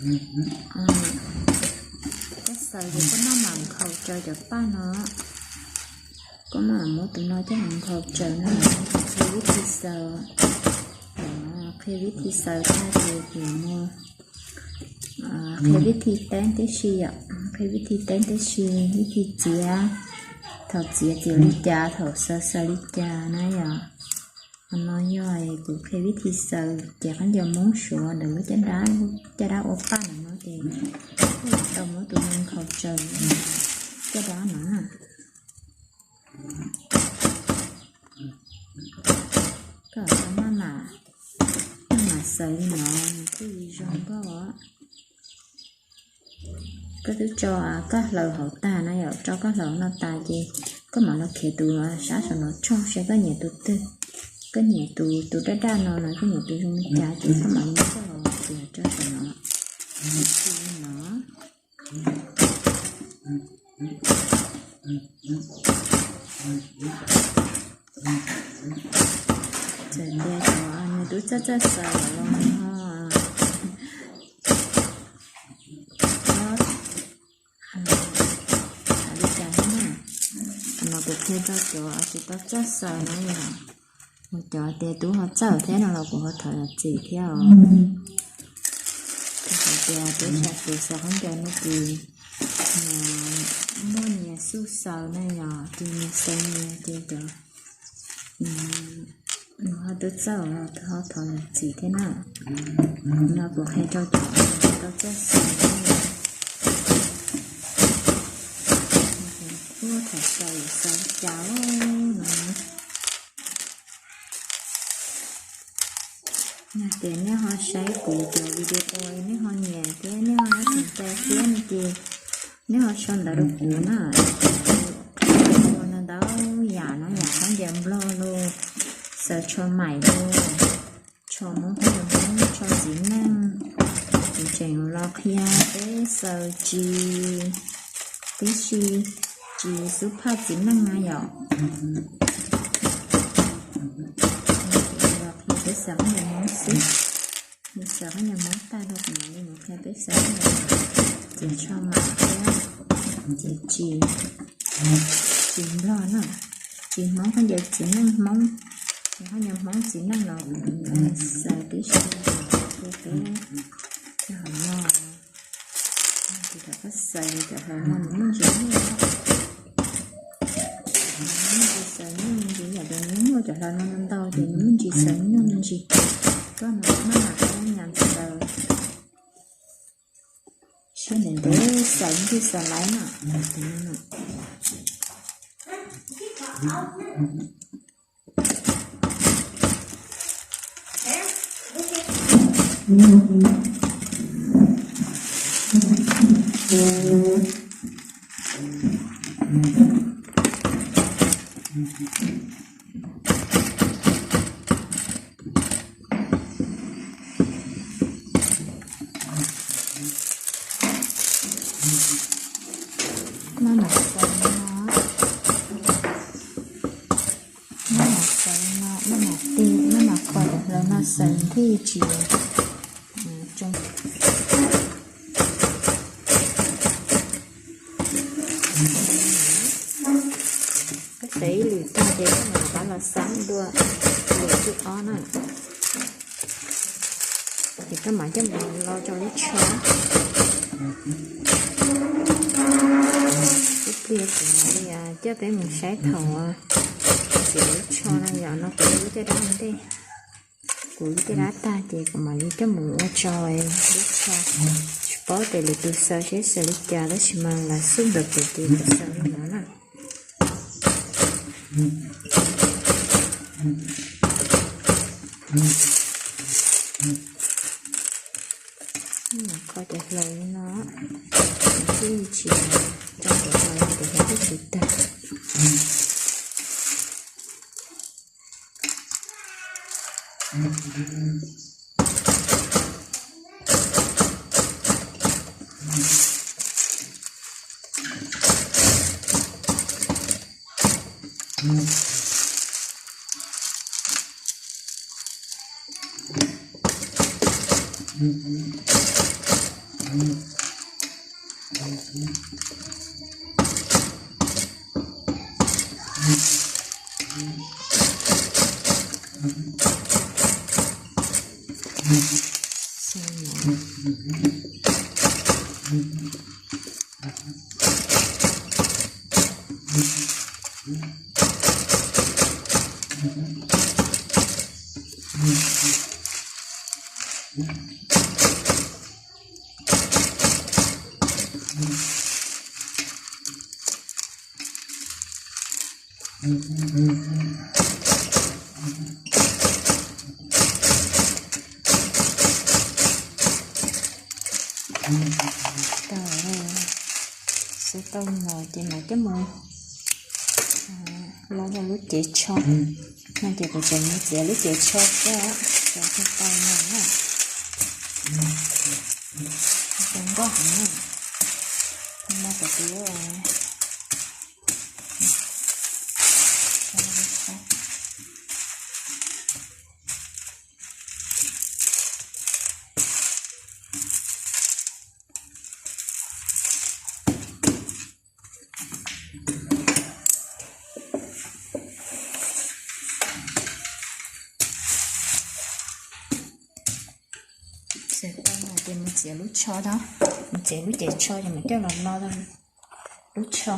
Koj xaws ces koj maj mam nkhaus raws cov paj no. Koj maj mam muab tus no coj mus nkhaus raws no, qhia vib thi xaws. Qhia vib thi xaws tag ces kuv mus qhia vib thi teeb tib si yom, qhia vib thi teeb tib si, vib thi txiav, thaum txiav txiav li cas, thaum xaws xaws li cas na yom. Qhov no yog kuv qhia vib thi xaws ces khaub ncaws Hmoob Suav ntawm lub caj dab, caj dab ua paj ntawm no ces tau muab tus no nkhaus raws caj dab no na. Koj maj mam, maj mam xaws li no nws thiaj li zoo nkauj os. Koj twb tso koj hlaws hauv tag na yom, tso koj hlaws no tas ces koj mam los khiav tus sab saum no tsho seb koj nyiam tus twg. Koj nyiam tus, tus daj daj no los koj nyiam tus zoo li cas ces koj mam li coj los txiav tso saum no. Li no. Txawm tias cov nws twb txawj txawj xaws los ho li cas na. Qhov no kuv qhia rau cov tsis tau txawj xaws na yom. Cov tias twb ho txawj thiab no los kuv ho thov zam txim thiab os. Hais tias peb sawv daws xaws khaub ncaws no ces muaj nyias xub xaws na yom, ces nyias xaws nyias ces cov ho twb txawj los ho thov zam txim thiab na. No kuv qhia rau cov tsis tau txawj xaws na. Kuv thaum xaws xaws cas no. Yog tias nej ho saib kuv cov video nej ho nyiam thiab nej ho nyob tseem cai thiab no ces nej ho sau ntawv rau kuv na. Ua no ntau yam no, yam khaub ncaws Nplog los, xaws tsho maim los, tsho Hmoob, khaub ncaws Hmoob, tsho txiv neej. Kuv tseem los qhia peb xaws tsis, tib si tsis xub phaj txiv neej na yom. Los qhia peb xaws khaub ncaws Hmoob xwb. Yus xaws khaub ncaws Hmoob tag rau kuv mam li mus qhia peb xaws khaub ncaws txiv tsho mam thiab txiv tsis, tsis Nplog na, tsis Hmoob, khaub ncaws txiv neej Hmoob, khaub ncaws Hmoob txiv neej los xaws tib si. Ces peb cov hauv no, ces thaum koj xaws cov hauv no nws muaj ntsis nyuaj, nws muaj ntsis xaws nyuaj me ntsis, yam li nws muaj cov hauv no ntau ces nws muaj ntsis xaws nyuaj me ntsis. Koj mam maj mam qab nyas xaws siab ntev ntev, xaws ntij xaws laiv na. Maj mam xaws no, maj mam xaws no, maj mam ti, maj mam kho cov hlau no xaws ntij tsis tsoo. Koj xaws ib lwm tag ces koj mam rov qab los xaws dua lwm thib ob na. Ces koj mam coj mus lo rau lub tsho. Ib pliag kuv mam li coj peb mus saib thaum txiav lub tsho no yom, no kuv lub caj dab ntej. Kuv lub caj dab tag ces kuv mam li coj mus ua tso lub tsho. Tsis paub tias lwm tus xaws seb xaws li cas tab sis mas lawv xub ntawd kuv ces kuv xaws li no na. Kho cov hlau li no, tsis tso cov hlau, cov hlau twb tsis tag. Tau, xav tau mos ces mam coj mus los rau lub cev tsho. No ces kuv tseem mus txiav lub cev tsho xwb, tso thiaj tau mos na. Tau nkauj heev na. Mos kom tiav. Xav tau mos ces mus txiav lub tsho na, mus txiav lub cev tsho ces mam coj los lo lub tsho.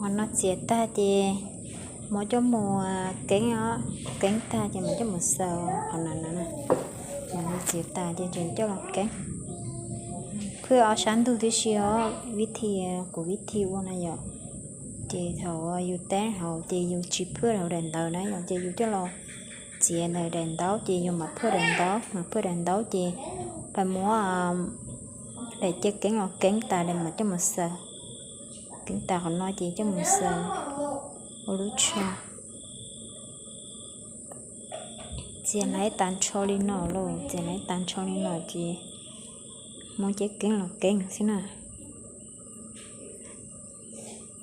Qhov no txiav tag ces muab coj mus keeb os, keeb tag ces mam coj mus xaws qhov no no. Qhov no txiav tag ces tseem coj los keeb. Phwj ob sab ntug tib si os, vib thi, kuv vib thi ua na yom. Ces thaum yus teeb hauv ces yus tsis phwj hauv daim ntawv na yom, ces yus coj los txiav ntawm daim ntaub ces yus mam phwj daim ntaub, mam phwj daim ntaub ces pab muab daim ciaj keeb los keeb tas mam coj mus xaws. Keeb tas qhov no ces coj mus xaws ua lub tsho. Txiav laiv tag nrho li no los, txiav laiv tag nrho li no ces muab ciaj keeb los keeb xwb na.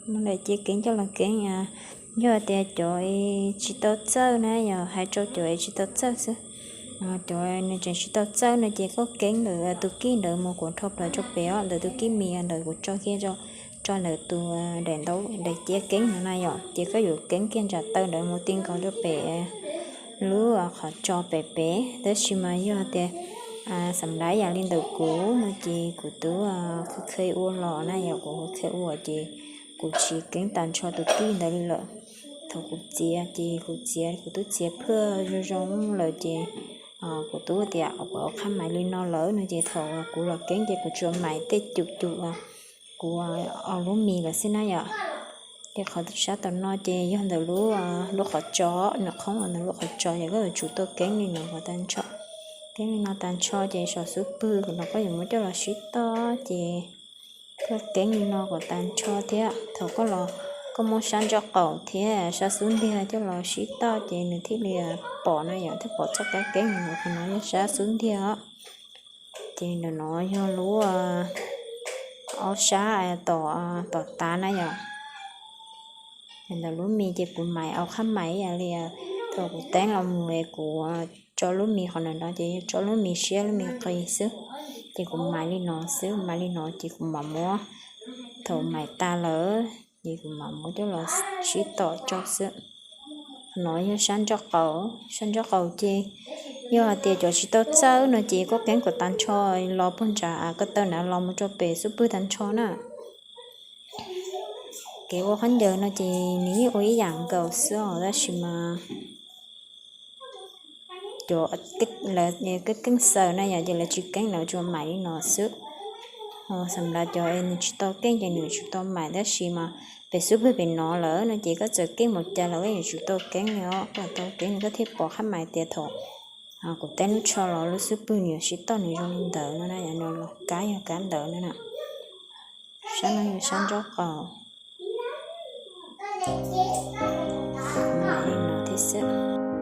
Muab daim ciaj keeb coj los keeb. Yog tias cov tsis tau txawj na, yog hais rau cov tsis tau txawj xwb, cov nws tseem tsis tau txawj no ces koj keeb ntawm tus kij ntawd mus kuv rho plaws rau pem os, ntawm tus kij mis ntawd kuv tso kiag, tso ntawm tus daim ntaub, daim ciaj keeb no na yom, ces koj yuav keeb kiag ntsam taw ntawd mus ti nkaus rau pem lub qhov tso pem pem. Tab sis mas yog tias xam lav yam li ntawm kuv no ces kuv twb kheev ua los na yom, kuv kheev ua ces kuv tsis keeb tag nrho tus kij ntawd li lawm. Thaum kuv txiav ces kuv txiav, kuv twb txiav phwj zoo zoo lawm ces kuv twb tias kuv ua qhab mais li no lawm no ces thaum kuv los keeb ces kuv tsuas mais tej cum cum kuv lub mis lawm xwb na yom. Ces qhov sab tom no ces yog ntawm lub, lub qhov tso, nws qhoob ntawm lub qhov tso ces koj yuav tsum tau keeb li no kom tag nrho. Keeb li no tag nrho ces saum xub pwg no koj yuav muab coj los sib toj ces koj keeb li no kom tag nrho thiab thaum koj los koj muab sab ntsob qaum thiab sab xub ntiag coj los sib toj ces nws thiaj li pom na yom, thiaj pom txoj kab keeb no, qhov no yog sab xub ntiag os. Ces ntawm no yog lub ob sab tom, tom tav na yom. Ntawm lub mis ces kuv mais au qhab mais ib yam li thaum kuv teeb los mus es kuv tso lub mis qhov ntawm no ces yog tso lub mis siab lub mis qis xwb. Ces kuv mais li no xwb, mais li no ces kuv mam muab, thaum mais tas lawm ces kuv mam muab coj los sib tom rau xwb. No yog sab ntsob qaum, sab ntsob qaum ces yog hais tias cov tsis tau txawj no ces koj keeb kom tag nrho los puag nram ko taw na los mus rau pem xub pwg tag nrho na. Kev ua khaub ncaws no ces nws yeej ua ib yam nkaus xwb os, tab sis mas cov keeb xaws na yom, ces lawv tsis keeb, lawv tsuas mais li no xwb. Xam lav cov nws tsis tau keeb ces nws tsuas tau mais, tab sis mas pem xub pwg pem no lawm no ces koj txawm keeb mus cas los koj yuav tsum tau keeb li os, koj tau keeb koj thiaj pom qhab mais tias thaum kuv teeb lub tsho los lub xub pwg nws yuav sib toj nws zoo li ntawd no na, yog no los kab yog kab ntawd no na. Sab no yog sab ntsob qaum, mais li no thiab xwb.